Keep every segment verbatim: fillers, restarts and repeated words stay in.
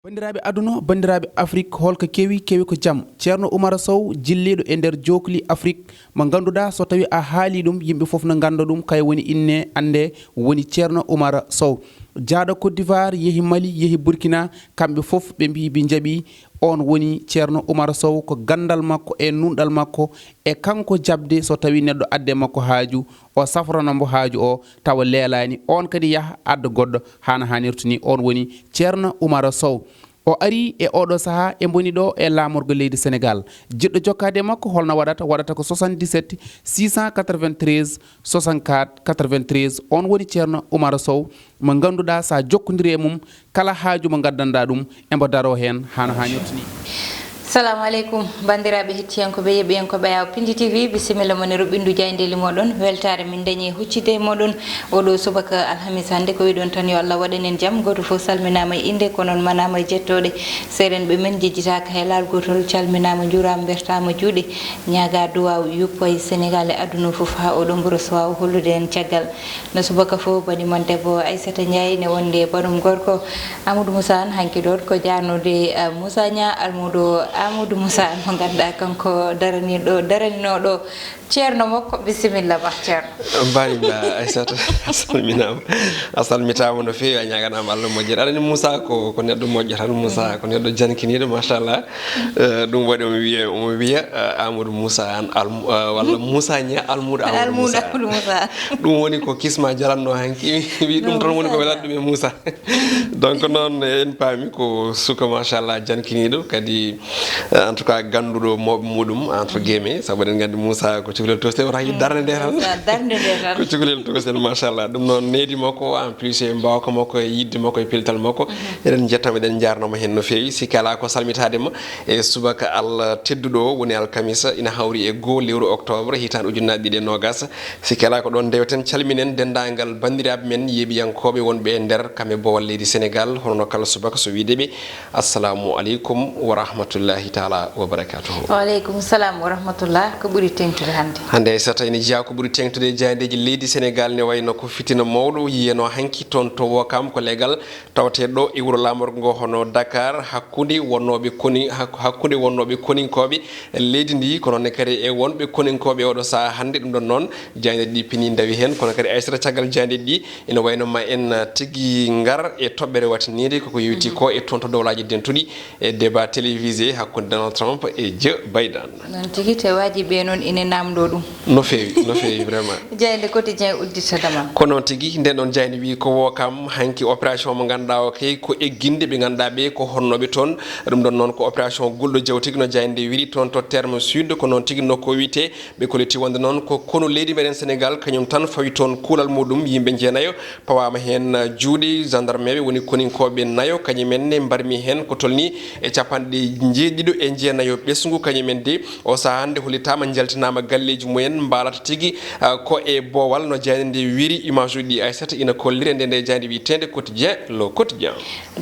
Banndiraaɓe aduna, banndiraaɓe Afrik, holko kewi? Kewi ko jam. Ceerno Umar Sow, jilliiɗo e nder jookli Afrik, mo ngannduɗaa, so tawi a haali ɗum, yimɓe fof no ngannda ɗum, kay woni inne, annde, woni Ceerno Umar Sow. Jaaɗo Côte d'Ivoire, yehi Mali, yehi Burkina, kamɓe fof ɓe mbiyi ɓe njaɓi. On woni Ceerno Umar Sow, ko ganndal makko e nunɗal makko, e kanko jaɓde so tawi neɗɗo adde makko haaju, o safrana mbo haaju o, tawa leelaani, on kadi yaha adda goɗɗo, hana hanirta ni. On woni Ceerno Umar Sow. O ari e oɗo saha, e mboni ɗo e laamorgo leydi Senegal. Jiɗɗo jokkaade e makko, holno waɗata? Waɗata ko soixante-dix-sept six cent quatre-vingt-treize soixante-quatre quatre-vingt-treize. On woni Ceerno Umar Sow, mo ngannduɗaa, sa jokkondiri e mum, kala haaju mo ngaddanɗaa ɗum, embo daro heen hano hanirta ni. Salamu aleykum, banndiraaɓe hettiyankooɓe, yeɓiyankooɓe Awa Pindi T V, bisimilla mon e roɓɓindu jaayndeeli mooɗon. Weltaare min dañi e huccitde e mooɗon oɗo subaka alhamis hannde. Ko wiɗon tan, yo Allah waɗan en jam. Gooto fof salminaama e innde, ko noon manaama e jettooɗe. Seerenɓe men jejjitaaka he laawol gootol, calminaama, njuuraama, mbertaama juuɗe. Ñaagaa duwaaw yuppa e Senegal e aduna fof, haa oɗo mburo so waawa hollude en caggal. No subaka fof, bani mon debbo Aissata Ndiaye ne wondi e banum gorko Amadou Moussa Anne. Hanki ɗon ko jaarnude, eh, Moussa Niang, almuudo Amadou Moussa Anne, mo ngannduɗaa kanko daraniɗo, daraninooɗo ceerno makko. Bisimilla ma, ceerno. Bani ba Aissata, a salminaama. A salmitaama no feewi, a ñaaganaama Allah moƴƴere. Aɗa anndi Moussa ko, ko neɗɗo moƴƴo tan, Moussa ko neɗɗo jankiniiɗo, machallah. Eh, ɗum waɗi omo wiya, omo wiya, eh, Amadou Moussa Anne almu-, eh, walla Moussa Niang almuudo Amadou Almuudo Moussa Anne. Amadou Moussa Anne. Ɗum woni ko kisma jalanno hanki. Wi ɗum tan woni ko welata ɗum e Moussa. Donc noon en paami ko suka machallah jankiniiɗo, kadi, eh, en tout cas gannduɗo mawɓe muɗum, entre guillemets, sabu eɗen nganndi Moussa ko cukalel tosel, wata yi darnde nde tan. Moussa darnde nde tan. Ko cukalel tosel, machallah. Ɗum noon needi makko, en plus e mbaawka makko, e yiɗde makko, e pellital makko. Eɗen njettama, eɗen njaarnama heen no feewi. Sikki alaa ko salmitaade ma e subaka Allah tedduɗo o, woni alkamisa, ina hawri e goo lewru octobre, hitaande ujunnaji ɗiɗi e noogas. Sikki alaa ko ɗoon ndewten, calminen denndaangal banndiraaɓe men yeeɓiyankooɓe wonɓe e nder kam e boowal leydi Senegal, hono no kala subaka so wiide ɓe, assalamu aleykum wa rahmatullahi taala wa barakatuhu. Wa aleykum salam wa rahmatullah. Ko ɓuri teeŋtude hannde? Hannde Aissata ina jeyaa ko ɓuri teeŋtude e jaayndeeji leydi Senegal, ne wayno ko fitina mawɗo yiyeno hanki toon to Wokam, ko leegal tawateeɗo ɗo e wuro laamorgo ngo hono Dakar, hakkunde wonnooɓe koni-, hak-, hakkunde wonnooɓe koninkooɓe leydi ndi, kono ne kadi e wonɓe koninkooɓe oɗo saha hannde. Ɗum ɗon noon, jaayndeeji ɗi pini ndawi heen, kono kadi Aissata caggal jaayndeeji ɗi, ina wayno ma en, uh, tigi ngar e toɓɓere wattiniinde koko yowiti ko e toon to Dowlaaji Dentuɗi, e débat télévisé hakkunde Donald Trump e Joe Biden. Noon tigi, tewaaji ɓe noon ine naamndoo ɗum. No feewi, no feewi, vraiment. Jaaynde Quotidien udditata ma. Ko noon tigi, nden ɗon jaaynde wi ko wo kam hanki opération mo ngannduɗaa o kay ko egginde ɓe ngannduɗaa ɓe ko honnooɓe toon. Ɗum ɗon noon ko opération gulɗo jaw tigi no jaaynde wiri toon to Terme Sud, ko noon tigi nokku o wiyetee. Ɓe kolliti wonde noon ko konu leydi meɗen Senegal, kañum tan fawi toon kuulal muɗum. Yimɓe jeenayo pawaama heen juuɗe, gendarmeɓe woni koninkooɓe nayo, kañum en ne mbarmi heen ko tolni e capanɗe jeeɗiɗo e jeenayo ɓesngu. Kañum en de o saha hannde hollitaama, njaltinaama galleeji mumen, mbaalata tigi, ah, ko e boowal no jaaynde nde wiri. Image uji ɗi Aissata ina kolliri e nde, nde jaaynde wiyeteende Quotidien, Le Quotidien.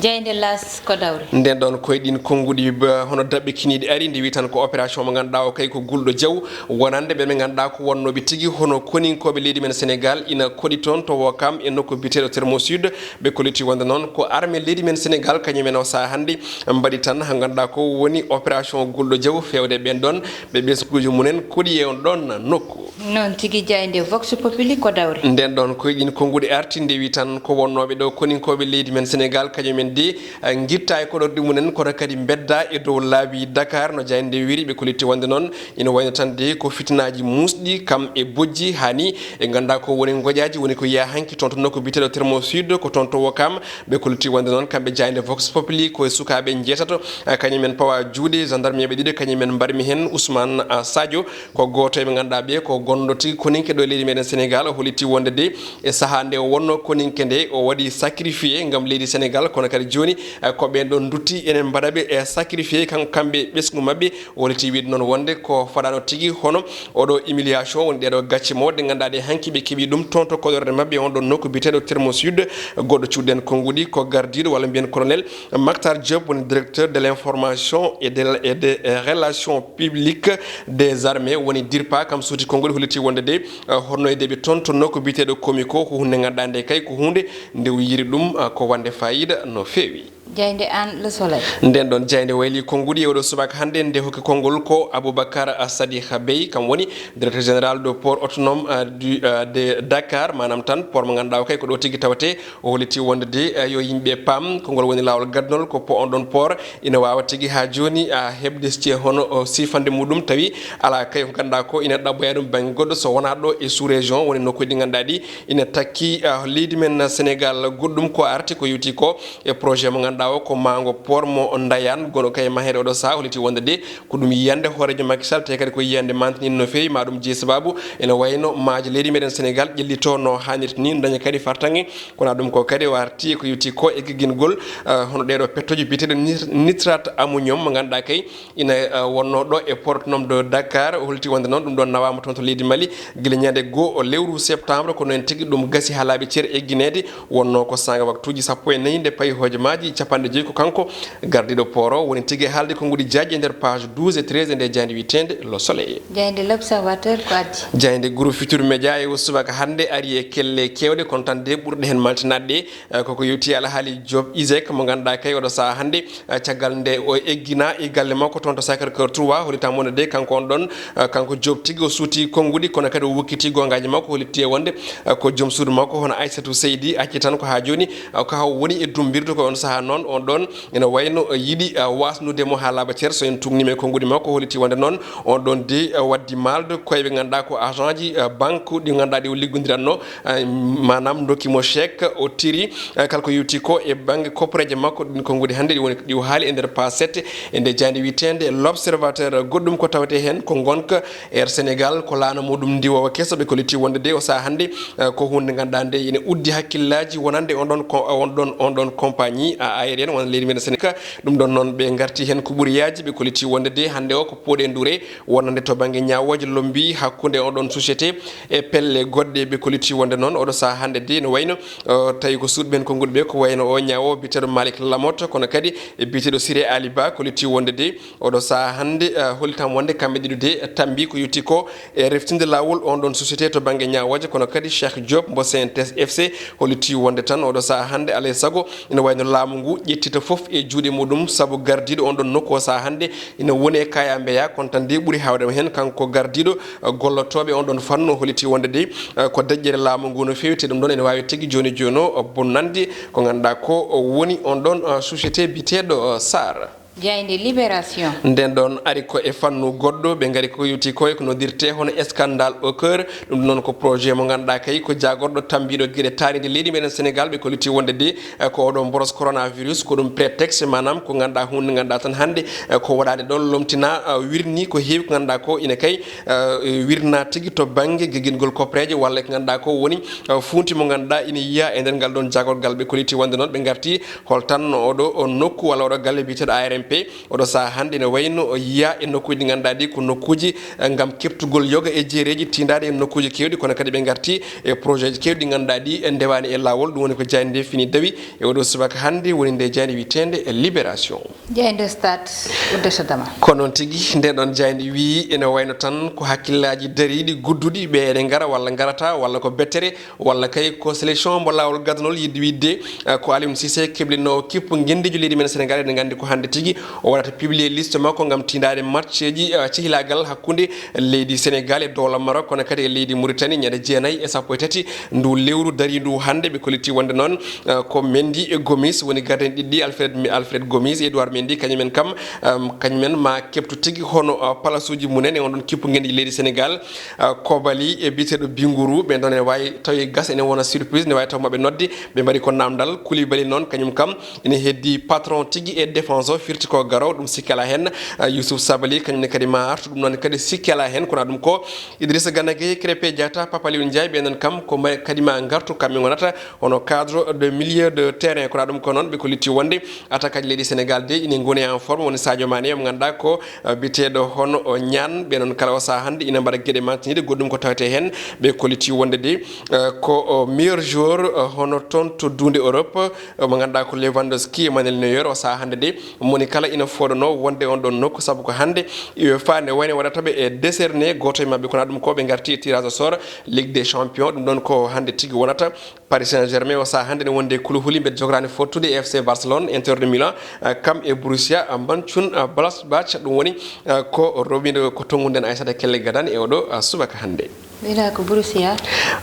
Jaaynde L'As ko dawri. Nden ɗon koye ɗin konnguɗi ba hono daɓɓe kiniiɗi ari, nde wi tan ko opération mo ngannduɗaa o kay ko gulɗo jaw, wonande ɓe ɓe ngannduɗaa ko wonnooɓe tigi hono koninkooɓe leydi men Senegal ina koɗi toon to Wokam e nokku biyeteeɗo Termo Sud. Ɓe kolliti wonde noon ko armée leydi men Senegal kañum en o saha hannde mbaɗi tan ha ngannduɗaa ko woni opération gulɗo jaw feewde ɓen ɗon ɓe ɓesnguuji mumen koɗi e on ɗon nokku. Noon tigi, jaaynde Vox Populi ko dawri. Nden ɗon koye ɗin konnguɗi arti nde wi tan ko wonnooɓe ɗo koninkooɓe leydi men Senegal, kañum en de, eh, ngitta e koɗorɗi mumen, kono kadi mbedda e dow laabi Dakar, no jaaynde wiri. Ɓe kolliti wonde noon ina wayno tan de ko fitinaaji muusɗi, kam e bojji, hani ɓe ngannduɗaa ko woni ngoƴaaji, woni ko yiyaa hanki toon to nokku biyeteeɗo Termo Sud, ko toon to Wokam. Ɓe kolliti wonde noon kamɓe jaaynde Vox Populi ko e sukaaɓe njeetato, eh, kañum en pawa juuɗe, gendarmeɓe ɗiɗo, kañum en mbarmi heen Ousmane, ah, Sadio. Ko gooto e ɓe ngannduɗaa ɓe ko gonɗo tigi koninke ɗo e leydi meɗen Senegal. O holliti wonde de e sahaa nde o wonno koninke nde, o waɗi sacrifié ngam leydi Senegal, kono kadi jooni, eh, ko ɓeen ɗon ndutti enen mbaɗa ɓe e sacrifié kam, kamɓe ɓesngu maɓɓe. O holliti wiide noon wonde ko fadaano tigi hono oɗo humiliation woni ɗeɗo gacce mawɗe ɗe ngannduɗaa ɗe hanki ɓe keɓi ɗum toon to koɗorɗe maɓɓe on ɗon nokku biyeteeɗo Termo Sud. Goɗɗo cuuɗiɗen konnguɗi ko gardiiɗo walla mbiyen colonel Mactar Diop woni directeur de l'information et de, et des relations publiques des armées, woni DIRPA, kam suuti konngol holliti wonde de, eh, honnoyde ɓe toon to nokku biyeteeɗo Komiko ko huunde ngannduɗaa nde kay ko huunde nde o yiiri ɗum, eh, ko wonde faayiida no feewi. Jaaynde Aan Le Soleil. Nden ɗon jaaynde wayli konnguɗi e oɗo subaka hannde, nde hokki konngol ko Aboubacar Sadikh Bey, kam woni directeur général de port autonome, euh, du, euh, de Dakar, maanaam tan port mo ngannduɗaa o kay ko ɗo tigi tawate. O holliti wonde de, euh, yo yimɓe paam, konngol woni laawol gadnol ko po on ɗon port ina waawa tigi haa jooni, euh, heɓde stie hono, euh, sifande muɗum, tawi alaa kay ko ngannduɗaa ko ina ɗaɓɓoya ɗum bannge goɗɗo so wonaa ɗo e sous région, woni nokkuuji ɗi ngannduɗaa ɗi ina takki, euh, leydi men Sénégal. Goɗɗum ko arti ko yewti ko e projet mo ngannduɗaa o ko maango port mo Ndayane, gono kay maheede oɗo sahaa, holliti wonde de ko ɗum yiyannde hooreejo Macky Sall, te kadi ko yiyannde mantiniinde no feewi, ma ɗum jeyi sababu ene wayno maaje leydi meɗen Sénégal ƴellito no haanirta ni, daña kadi fartaŋŋe. Kono ɗum ko kadi o arti ko yewti ko e giggingol, eh, hono ɗeɗo pettoji biyeteɗo nit-, nitrate ammonium mo ngannduɗaa kay ina, eh, wonno ɗo e port autonome de Dakar. O holliti wonde noon ɗum ɗon nawaama toon to leydi Mali gila ñande goo lewru septembre, kono en tigi ɗum gasi haa laaɓi cer eggineede. Wonno ko saanga waktuuji sappo e nayi nde payi hojomaaji capanɗe joyi ko kanko gardiiɗo port o woni tigi haalde konnguɗi jaaji e nder page douze e treize e nde jaaynde wiyeteende Le Soleil. Jaaynde L'Observateur ko addi? Jaaynde groupe Futur Média e o subaka hannde ari e kelle keewɗe, kono tan de ɓurɗe heen maltinaade ɗe, eh, koko yewti alhaali Job Isaac mo ngannduɗaa kay oɗo sahaa hannde, eh, caggal nde o eggina e galle makko toon to Sacré-Cœur trois, hollitam wonde de kanko on ɗon, eh, kanko Job tigi o suuti konnguɗi, kono kadi o wokkiti goongaaji makko, hollitti e wonde, eh, ko joom suudu makko hono Aissatou Seydi acci tan ko haa jooni, eh, ko haa o woni e dumbirdu ko on sahaa noon, on ɗon ina wayno, eh, yiɗi, eh, wasnude mo haa laaɓa cer. So en tugnima e konnguɗi makko, holliti wonde noon on ɗon de, eh, waddi maalde koye ɓe ngannduɗaa ko agent ji, eh, banque ɗi ngannduɗaa ɗi o liggondiranno, eh, maanaam ndokki mo chèque, o tiri, eh, kala ko yewti ko e bannge kopporeeje makko. Ɗin konnguɗi hannde ɗi woni ɗi o haali e nder page sept e nde jaaynde wiyeteende L'Observateur. Goɗɗum ko tawetee heen ko ngonka Air Sénégal, ko laana muɗum ndiwoowa keso, ɓe kolliti wonde de o sahaa hannde, eh, ko huunde ngannduɗaa nde ina uddi hakkillaaji wonande on ɗon ko, on ɗon, on ɗon compagnie a-, aérienne wonande leydi meɗen Sénégal. Ɗum ɗon noon ɓe ngarti heen ko ɓuri yaajde, ɓe kolliti wonde de hannde o ko pooɗe ndure wonande to bannge ñaawooje lombi hakkunde on ɗon société e pelle goɗɗe. Ɓe kolliti wonde noon oɗo sahaa hannde de no wayno, eh, tawi ko suuɗɓe heen konnguɗi ɓe ko wayno o ñaawoowo biyeteeɗo Malick Lamothe, kono kadi e biyeteeɗo Siré Ali Ba, kolliti wonde de oɗo sahaa hannde, eh, hollitam wonde kamɓe ɗiɗo de tambi ko yewti ko e reftinde laawol on ɗon société to bannge ñaawooje, kono kadi Cheikh Diop mbo C N T S F C holliti wonde tan oɗo sahaa hannde alay sago ina wayno laamu ngu ƴettita fof e juuɗe muɗum, sabu gardiiɗo on ɗon nokku o sahaa hannde ina woni e kaya mbeya, kono tan de ɓuri haawde mo heen kanko gardiiɗo, eh, gollotooɓe on ɗon fannu, o holliti wonde de, eh, ko deƴƴere laamu ngu no feewi, te ɗum ɗon ene waawi tigi jooni jooni o bonnande ko ngannduɗaa ko o woni on ɗon, eh, société biyeteeɗo, eh, Sar. Jaaynde Libération. Nden ɗon ari ko e fannu goɗɗo, ɓe ngari ko yewti ko e ko noddirtee hono scandale au cœur. Ɗum noon ko projet mo ngannduɗaa kay ko jaagorɗo tambiiɗo geɗe taariindi leydi meɗen Sénégal, ɓe kolliti wonde de, eh, ko oɗo mboros coronavirus, ko ɗum prétexte, maanaam ko ngannduɗaa huunde ngannduɗaa tan hannde, eh, ko waɗaade ɗon lomtina, eh, wirni ko heewi ko ngannduɗaa ko ina kay, eh, wirna tigi to bannge giggingol kopporeeje walla ko ngannduɗaa ko woni, eh, fuunti mo ngannduɗaa ina yiya e nder ngal ɗon jaagorgal. Ɓe kolliti wonde noon ɓe ngarti hol tan no oɗo o nokku walla oɗo galle biyeteeɗo A R M P, oɗo sahaa hannde ene wayno o yiya e nokkuuji ɗi ngannduɗaa ɗi ko nokkuuji, eh, ngam keɓtugol yoga e jeereeji tiindaɗi e nokkuuji keewɗi, kono kadi ɓe ngarti e projet ji keewɗi ɗi ngannduɗaa ɗi ndewaani e laawol. Ɗum woni ko jaaynde nde fini dawi e oɗo subaka hannde woni nde jaaynde wiyeteende Libération. Jaaynde Stade uddata dama. Ko noon tigi, nden ɗon jaaynde wiyi ene wayno tan ko hakkillaaji dariiɗi gudduɗi ɓe ene ngara walla ngarata walla ko bettere walla kay ko sélection mbo laawol gadnol yiɗde wiide, eh, ko Aliou Cissé keblinoowo kippu ngenndiijo leydi men Sénégal. Eɗen nganndi ko hannde tigi o waɗata publier liste makko ngam tiindaade matcheeji, eh, cehilaagal hakkunde leydi Sénégal e dowla Maroc, kono kadi e leydi Mauritanie ñande jeenayi e sappo e tati ndu lewru dariindu hannde. Ɓe kolliti wonde noon, eh, ko Mendy e Gomis woni gardien ɗiɗɗi, Alfred, Alfred Gomis e Edouard Mendy, kañumen kam, em, kañumen ma keɓtu tigi hono, eh, palasuuji mumen e on ɗon kippu ngenndiijo leydi Sénégal. Ah, Kobali e biyeteeɗo Binguru, ɓe ɗon ene waawi tawi gas ene wona surprise, ne waawi taw maɓe nodde, ɓe mbaɗi ko namdal. Koulibaly noon, kañum kam ene heddi patron tigi e défense o, firti ko garowo, ɗum sikki alaa heen. Ah, Youssouf Sabaly, kañum ne kadi ma artu, ɗum noon kadi sikki alaa heen. Kono ɗum ko Idrissa Gana Gueye, Krépin Diatta, Pape Aliou Ndiaye, ɓe ɗon kam ko ma-, kadi ma ngartu, kamɓe ngonata hono cadre de milieu de terrain. Kono ɗum ko noon ɓe kolliti wonde attaquant ji leydi Sénégal de ine ngoni en forme, woni Sadio Mané, mo ngannduɗaa ko, eh, biyeteeɗo hono, o, Niang. Ɓe noon kala o sahaa hannde ina mbaɗa geɗe mantiniiɗe, goɗɗum ko tawetee heen. Ɓe kolliti wonde de, eh, ko, o, meilleur joueur, eh, hono toon to duunde Europe, eh, mo ngannduɗaa ko Lewandowski e Manuel Neuer. O sahaa hannde de, moni kala ina fooɗanoo wonde on ɗon nokku, sabu ko hannde UEFA ne wayno waɗata ɓe e décerné gooto e maɓɓe, kono ɗum ko ɓe ngarti e tirage au sort Ligue des Champions. Ɗum ɗon ko hannde tigi wonata. Paris Saint-Germain o sahaa hannde ne wonde e kulhuli, mbeɗa jogoraani fottude e F C Barcelone, Inter de Milan, eh, kam e Borussia, eh, Manchun, eh, Gladbach. Ɗum woni, eh, ko rowindo ko tonngude nden Aissata Kelle Gadane e oɗo, eh, subaka hannde. Mbiyɗaa ko Borussia?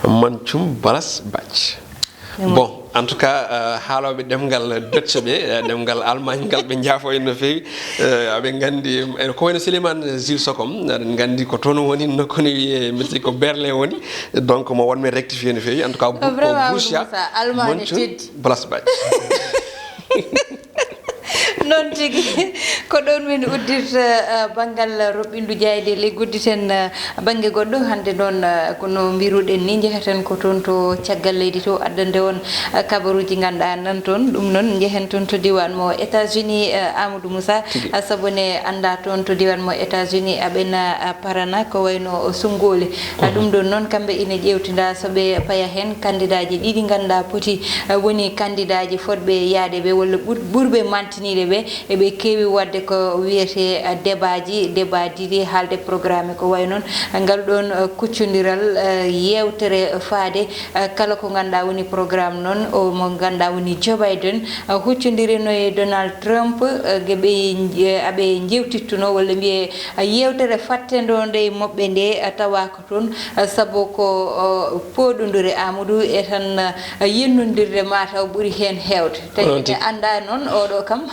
Manchun Gladbach. Bon, en tout cas, eh, haalooɓe ɗemngal Dutch ɓe, eh, ɗemngal Allemagne ngal, ɓe njaafo en no feewi. Eh, aɓe nganndi, eh, ko wayno Souleymane Jules Sokom, aɗen nganndi ko toon woni, nokku ne wiyee, mi sikki ko Berlin woni. Donc, mo won men rectifié no feewi. En tout cas, bu-, ko vraiment, Borussia Amadou Moussa, Allemagne Manchun teddi. Gladbach. Noon tigi, ko ɗoon min uddirta, eh, banngal roɓɓindu jayde ley gudditen, eh, bannge goɗɗo. Hannde noon, eh, ko no mbiruɗen ni, njeheten ko toon to caggal leydi to, addande on, eh, kabaruuji nganɗa nan toon. Ɗum noon, njehen toon to diiwaan mo États-Unis, eh, Amadou Moussa. Tigi. Eh, sabu ne annda toon to diiwaan mo États-Unis, aɓena, eh, parana ko wayno sunngoole. Eh, mhm. Ɗum ɗoon noon, kamɓe ina ƴeewtinda so ɓe paya heen kandidaaji ɗiɗi nganɗa poti, eh, woni kandidaaji fotɓe yahde ɓe walla ɓur-, ɓurɓe mantiniiɗe ɓe. Eɓe keewi waɗde ko wiyetee, eh, debaaji, debaa ɗiɗi haalde programme ko wayi noon, eh, ngal ɗoon, eh, kuccondiral, eh, yeewtere faade, eh, kala ko ngannduɗaa woni programme noon, o mo ngannduɗaa woni Joe Biden, eh, huccondirino e Donald Trump, eh, ge ɓe, eh, aɓe njeewtittuno walla mbiyee, eh, yeewtere fattendoonde e moɓɓe nde, eh, tawa ko toon, eh, sabu ko, eh, pooɗondire Amadou e tan, eh, yennondirde mataw ɓuri heen heewde. Tawi ɓe annda noon oɗo kam,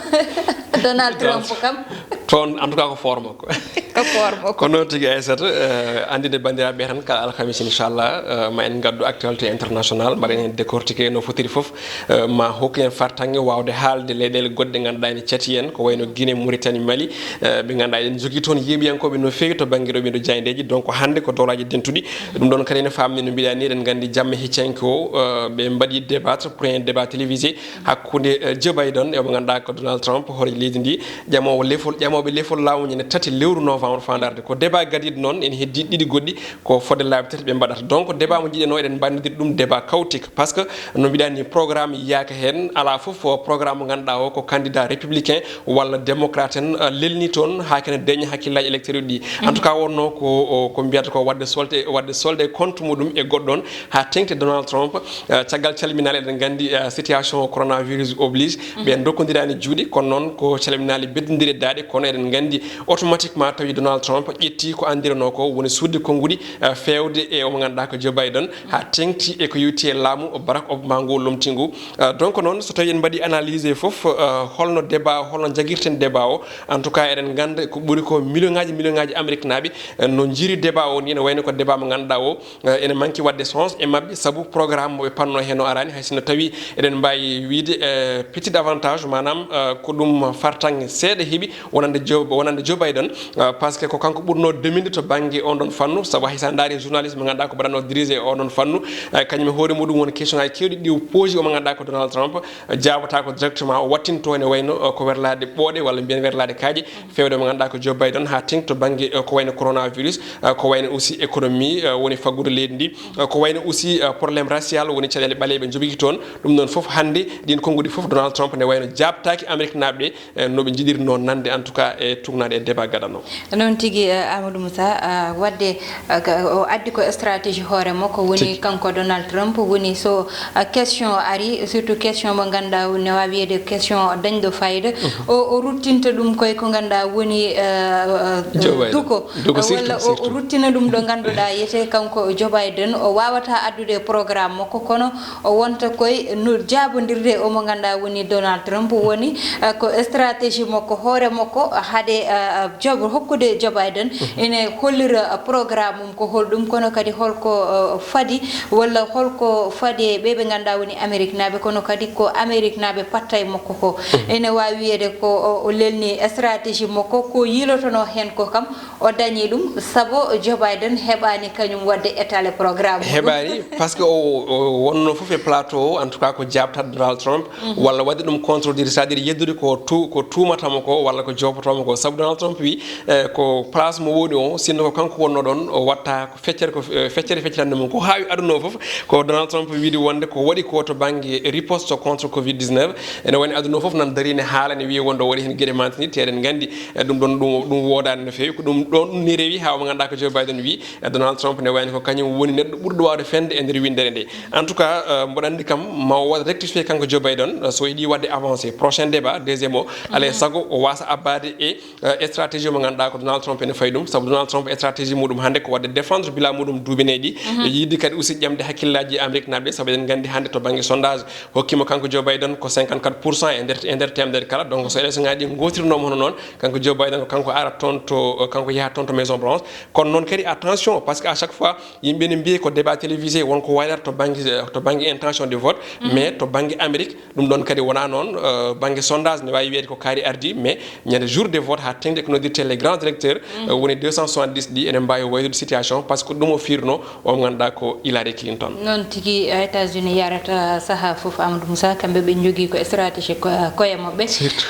Donald Trump kam. Toon, en tout cas, ko forme ko. Ko forme ko. Ko noon tigi, Aissata, eh, anndinde banndiraaɓe tan, kala alhamis, inchallah, eh, ma en ngaddu actualité international, mbaɗen heen décortiqué no fotiri fof, eh, ma hokku en fartaŋŋe waawde haalde leyɗeele goɗɗe ngannduɗaa ene cati en, ko wayno Guinée, Mauritanie, Mali, eh, ɓe ngannduɗaa eɗen njogii toon yeeɓiyankooɓe no feewi to bannge ɗo ɓe ɗo jaayndeeji. Donc, hannde ko dowlaaji dentuɗi. Ɗum ɗoon kadi ene faamni no mbiɗa ni, eɗen nganndi jamma hecci hanki o, eh, ɓe mbaɗi débat, premier débat télévisé hakkunde, eh, Joe Biden e mo ngannduɗaa ko Donald Trump, horeejo leydi ndi, ƴamoowo lefol, ƴamooɓe lefol laawol ñande tati lewru novembre faandarde. Ko débat gadiiɗo noon, ene heddii ɗiɗi goɗɗi ko fodde laabi tati ɓe mbaɗata. Donc, débat mo njiɗen o, eɗen mbaɗnodiri ɗum débat chaotique. Par ce que, no mbiɗa ni, programme yiyaaka heen, alaa fof programme mo ngannduɗaa o ko candidat républicain walla démocrate en, eh, lelni toon haa kene deeƴa hakkillaaji électeur uji ɗi. En tout cas, wonno ko, o, ko mbiyata ko waɗde solde, waɗde solde compte muɗum e goɗɗo on, haa teŋti Donald Trump, eh, caggal calminaali, eɗen nganndi, eh, situation coronavirus oblige, ɓe ndokkondirani juuɗe, kono noon ko calminaali beddondire daaɗe, kono eɗen nganndi automatiquement tawi Donald Trump ƴetti ko anndiranoo ko woni suuɗde konnguɗi, eh, feewde e omo ngannduɗaa ko Joe Biden, haa teŋti e ko yowti e laamu Barack Obama ngu lomti ngu. Eh, donc noon, so tawi en mbaɗi analyse fof, eh, holno débat, holno jagirten débat o, en tout cas, eɗen ngannda ko ɓuri ko million ŋaaji, million ŋaaji Amérique naaɓe, eh, no njiri débat o ni, ene wayno ko débat mo ngannduɗaa o, eh, ene manki waɗde sens e maɓɓe, sabu programme mo ɓe panno heen o araani, hay sinno tawi eɗen mbaawi wiyde, eh, petit avantage, maanaam, eh, ko ɗum fartaŋŋe seeɗa heɓi wonande Joe, wonande Joe Biden, eh, par ce que ko kanko ɓurnoo dominde to bannge on ɗon fannu, sabu hay so a ndaari journaliste mo ngannduɗaa ko mbaɗatnoo dirigé e on ɗon fannu, eh, kañum e hoore muɗum won question ŋaaji keewɗi ɗi o poosi omo ngannduɗaa ko Donald Trump, eh, jaabataa ko directement, o wattinto ene wayno, eh, ko werlaade ɓooɗe walla mbiyen werlaade kaaƴe, feewde mo ngannduɗaa ko Joe Biden, haa teŋti to bannge, eh, ko wayno coronavirus, eh, ko wayno aussi économie, eh, woni faggudu leydi ndi, eh, ko wayno aussi, eh, problème racial, woni caɗeele ɓaleeɓe njogiki toon. Ɗum noon fof hannde, ɗiin konnguɗi fof Donald Trump ne wayno jaabtaaki Amérique naaɓe ɓe, eh, no ɓe njiɗirnoo nande, en tout cas, e tuugnaade e débat gaɗanoo. Noon tigi, eh, Amadou Moussa, ah, waɗde, ah, ka-, o addi ko stratégie hoore makko, woni tigi kanko Donald Trump, woni so, ah, question ari, surtout question mo ngannduɗaa ne waawi wiyeede question dañɗo fayida, o, o ruttinta ɗum koye ko ngannduɗaa woni, eh, eh, Joe Biden. Duko. Duko surtout, walla o, o surtout ruttina ɗum ɗo ngannduɗaa yete kanko Joe Biden, o waawataa addude programme makko, kono o wonta koye no jaabondirde omo ngannduɗaa woni Donald Trump, woni, eh, ko stratégie makko, hoore makko, haade, eh, Joe, hokkude Joe Biden, ene hollira, eh, programme mum ko holɗum, kono kadi holko, eh, fadi, walla holko fadi e ɓe ɓe ngannduɗaa woni Amérique naaɓe, kono kadi ko Amérique naaɓe patta e makko ko. Ene waawi wiyeede ko o, o lelni stratégie makko, ko yiilotonoo heen ko kam, o dañii ɗum, sabu Joe Biden heɓaani kañum waɗde étalé programme mum. Heɓaani, par ce que o, o wonnoo fof e plateau o, en tout cas, ko jaabtat Donald Trump, walla waɗde ɗum contredire, c'est-à-dire yeddude ko tu-, ko tuumata mo ko, walla ko joopoto mo ko. Sabu Donald Trump wi, eh, Ko place mo woni o, sinno ko kanko wonno ɗon, o watta ko feccere, ko eh, feccere feccitande mum. Ko haawi aduna o fof, ko Donald Trump wiide wonde ko waɗi ko to bannge riposte contre covid dix-neuf. Ene woni aduna o fof nan dari ne haala, ne wiya wonde o waɗi heen geɗe mantini, te eɗen nganndi eh, ɗum ɗon ɗum ɗum woodaani no feewi. Ko ɗum ɗon ni rewi haa mo ngannduɗaa ko Joe Biden wi, eh, Donald Trump ne wayni ko kañum woni neɗɗo ɓurɗo waawde fende e nder winndere nde. En tout cas, eh, mboɗo anndi kam ma o waɗ rectifié kanko Joe Biden, eh, so yiɗi waɗde avancé prochain débat, deuxième o, alay sago o wasa abbade e eh, stratégie mo ngannduɗaa ko Donald Trump ene fayi ɗum, sabu Donald Trump stratégie muɗum hannde ko waɗde défendre bila muɗum duuɓi nayyi ɗi, e yiɗde kadi aussi ƴamde hakkillaaji Amérique naaɓe, sabu eɗen nganndi hannde to bannge sondage hokkima kanko Joe Biden ko cinquante-quatre pour cent e nder e nder temedere kala. Donc so élection ngaji ɗi gootirnooma hono noon, kanko Joe Biden ko kanko ara toon to, kanko yaha toon to Maison Blanche. Kono noon kadi attention, parce que à chaque fois yimɓe ne mbiye ko débat télévisé, won ko waylata to bannge to bannge intention de vote, mais to bannge Amérique ɗum ɗon kadi wona noon. Eh, bannge sondage ne waawi wiyeede ko kaari ardii, mais ñande jour de vote haa teŋde ko noddirte les grands électeurs, eh, woni deux cent soixante-dix ɗi ene mbaawi waylude situation, par ce que ɗum o fiirno o mo ngannduɗaa ko Hillary Clinton. Noon tigi, eh, États-Unis yarata sahaa fof, Amadou Moussa, kamɓe ɓe njogii ko stratégie ko koye maɓɓe.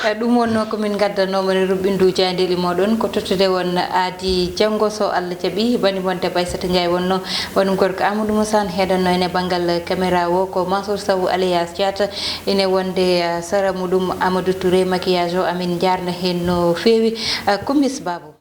Eh, ɗum wonno ko min ngaddanoo mon e ruɓɓindu jaayndeeli mooɗon, ko tottude won aadi janngo so Allah jaɓi. Bani mon debbo Aissata Ndiaye wonno wonum gorko Amadou Moussa, heɗanno ene banngal caméra o ko Mansour Sow alias Diatta, ene wonde, eh, sara muɗum Amadou Touré, maquillage o amin njaarna heen no feewi. Eh, Koumbis Babou.